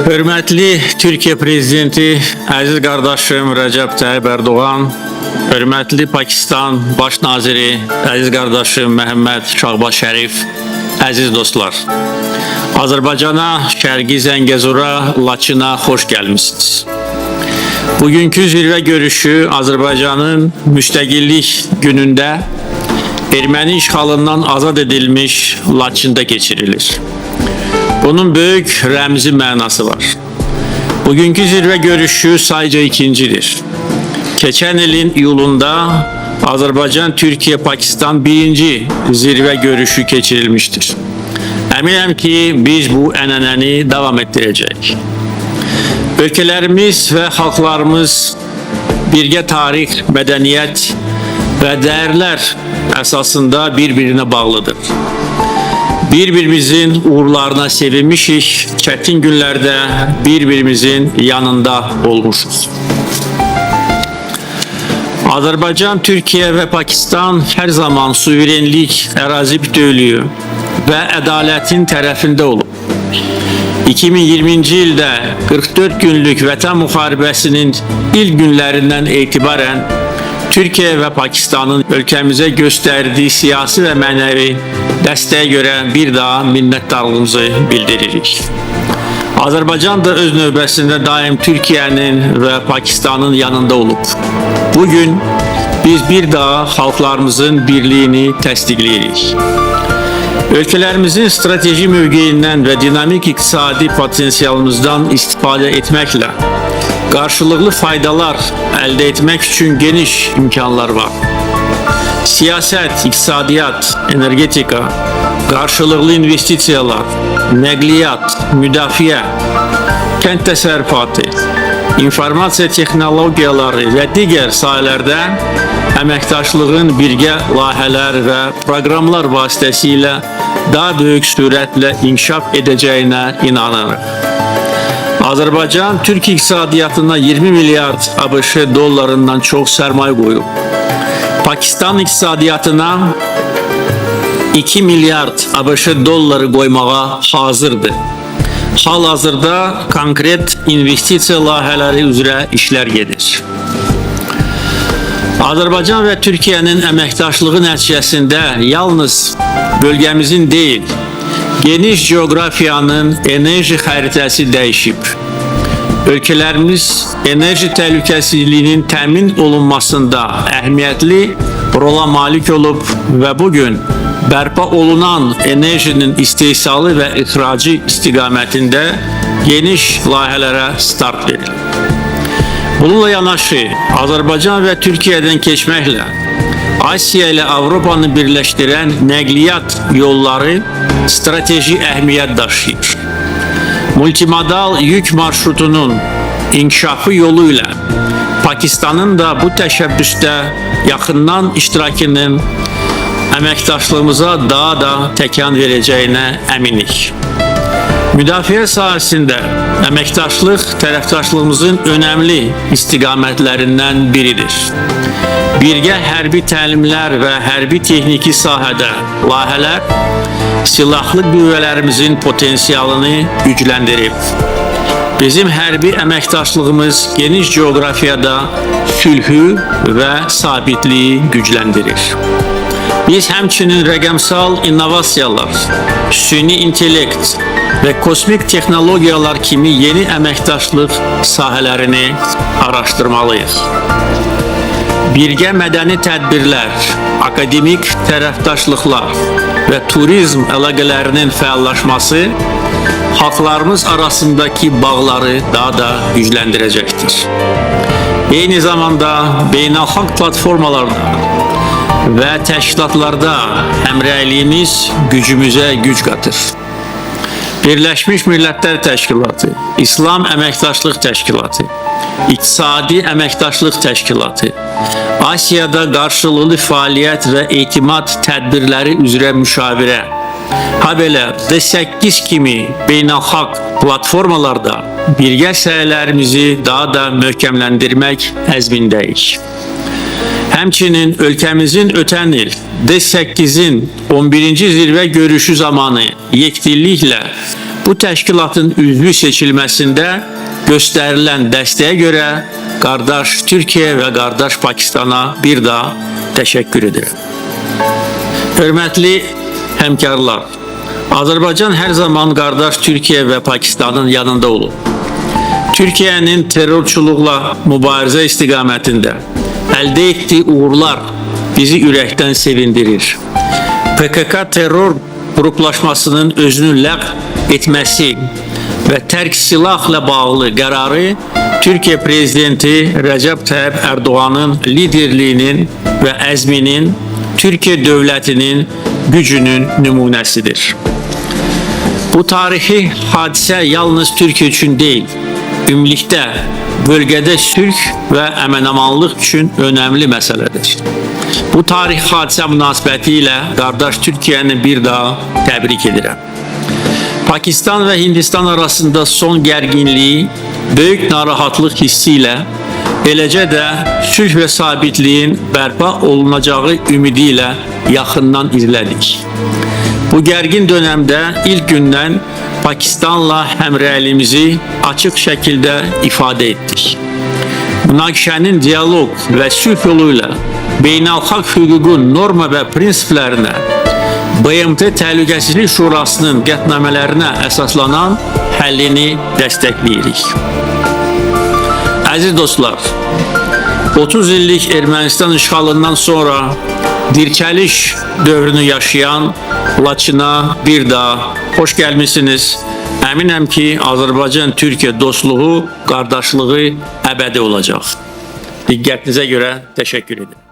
Hörmətli Türkiyə Prezidenti, əziz qardaşım Rəcəb Tayyip Erdoğan, hörmətli Pakistan Baş Naziri, əziz qardaşım Məhəmməd Şahbaz Şərif, əziz dostlar. Azərbaycana, Şərqi Zəngəzura, Laçına xoş gəlmisiniz. Bugünkü zirvə görüşü Azərbaycanın müstəqillik günündə erməni işğalından azad edilmiş Laçında keçirilir. Bunun böyük rəmzi mənası var. Bugünkü zirvə görüşü sayca ikincidir. Keçən ilin iyulunda Azərbaycan, Türkiye, Pakistan birinci zirvə görüşü keçirilmişdir. Əminəm ki, biz bu ənənəni davam etdirəcəyik. Ölkələrimiz və xalqlarımız birgə tarix, mədəniyyət və dəyərlər əsasında bir-birinə bağlıdır. Bir-birimizin uğurlarına sevinmişik, çətin günlərdə bir-birimizin yanında olmuşuq. Azərbaycan, Türkiyə və Pakistan hər zaman suverenlik, ərazi bütövlüyü və ədalətin tərəfində olub. 2020-ci ildə 44 günlük vətən müharibəsinin ilk günlərindən etibarən Türkiyə və Pakistanın ölkəmizə göstərdiyi siyasi və mənəvi dəstəyə görə bir daha minnətdarlığımızı bildiririk. Azərbaycan da öz növbəsində daim Türkiyənin və Pakistanın yanında olub. Bugün biz bir daha xalqlarımızın birliyini təsdiqləyirik. Ölkələrimizin strateji mövqeyindən və dinamik iqtisadi potensialımızdan istifadə etməklə qarşılıqlı faydalar əldə etmək üçün geniş imkanlar var. Siyasət, iqtisadiyyat, energetika, qarşılıqlı investisiyalar, nəqliyyat, müdafiə, kənd təsərrüfatı, informasiya texnologiyaları və digər sahələrdə əməkdaşlığın birgə layihələr və proqramlar vasitəsilə daha böyük sürətlə inkişaf edəcəyinə inanırıq. Azərbaycan Türk iqtisadiyyatına 20 milyard ABŞ dollarından çox sərmayə qoyub. Pakistan iqtisadiyyatına 2 milyard ABŞ dolları qoymağa hazırdır. Hal-hazırda konkret investisiya layihələri üzrə işlər gedir. Azərbaycan və Türkiyənin əməkdaşlığı nəticəsində yalnız bölgəmizin deyil, geniş coğrafiyanın enerji xəritəsi dəyişib. Ölkələrimiz enerji təhlükəsizliyinin təmin olunmasında əhəmiyyətli rola malik olub və bugün bərpa olunan enerjinin istehsalı və ixracı istiqamətində geniş layihələrə start verilib. Bununla yanaşı Azərbaycan və Türkiyədən keçməklə Asiya ilə Avropanı birləşdirən nəqliyyat yolları strateji əhəmiyyət daşıyır. Multimodal yük marşrutunun inkişafı yolu ilə Pakistanın da bu təşəbbüsdə yaxından iştirakının əməkdaşlığımıza daha da təkan verəcəyinə əminik. Müdafiə sahəsində əməkdaşlıq tərəfdaşlığımızın önəmli istiqamətlərindən biridir. Birgə hərbi təlimlər və hərbi texniki sahədə layihələr silahlı qüvvələrimizin potensialını gücləndirib. Bizim hərbi əməkdaşlığımız geniş coğrafiyada sülhü və sabitliyi gücləndirir. Biz həmçinin rəqəmsal innovasiyalar, süni intellekt və kosmik texnologiyalar kimi yeni əməkdaşlıq sahələrini araşdırmalıyıq. Birgə mədəni tədbirlər, akademik tərəfdaşlıqlar və turizm əlaqələrinin fəallaşması xalqlarımız arasındakı bağları daha da gücləndirəcəkdir. Eyni zamanda beynəlxalq platformalarda və təşkilatlarda həmrəyliyimiz gücümüzə güc qatır. Birləşmiş Millətlər Təşkilatı, İslam Əməkdaşlıq Təşkilatı, İqtisadi Əməkdaşlıq Təşkilatı, Asiyada qarşılıqlı fəaliyyət və etimad tədbirləri üzrə müşavirə, habelə D8 kimi beynəlxalq platformalarda birgə səylərimizi daha da möhkəmləndirmək əzmindəyik. Həmçinin ölkəmizin ötən il D8-in 11-ci zirvə görüşü zamanı yekdilliklə bu bu təşkilatın üzvü seçilməsində göstərilən dəstəyə görə qardaş Türkiyə və qardaş Pakistana bir daha təşəkkür edirəm. Hörmətli həmkarlar, Azərbaycan hər zaman qardaş Türkiyə və Pakistanın yanında olub. Türkiyənin terrorçuluqla mübarizə istiqamətində əldə etdiyi uğurlar bizi ürəkdən sevindirir. PKK terror qruplaşmasının özünü ləğv etməsi və tərk silahla bağlı qərarı Türkiyə prezidenti Rəcəb Tayyip Erdoğan'ın liderliyinin və əzminin Türkiyə dövlətinin gücünün nümunəsidir. Bu tarixi hadisə yalnız Türkiyə üçün deyil, ümumilikdə bölgədə sülh və əmənamanlıq üçün önəmli məsələdir. Bu tarixi hadisə münasibəti ilə qardaş Türkiyəni bir daha təbrik edirəm. Pakistan və Hindistan arasında son gərginliyi böyük narahatlıq hissi ilə, eləcə də sülh və sabitliyin bərpa olunacağı ümidi ilə yaxından izlədik. Bu gərgin dönəmdə ilk gündən Pakistanla həmrəyliyimizi açıq şəkildə ifadə etdik. Münaqişənin dialoq və sülh yolu ilə beynəlxalq hüququn norma və prinsiplərinə, BMT Təhlükəsizlik Şurasının qətnamələrinə əsaslanan həllini dəstəkləyirik. Əziz dostlar, 30 illik Ermənistan işğalından sonra dirçəliş dövrünü yaşayan Laçına bir daha xoş gəlmisiniz. Əminəm ki, Azərbaycan-Türkiyə dostluğu, qardaşlığı əbədi olacaq. Diqqətinizə görə təşəkkür edirəm.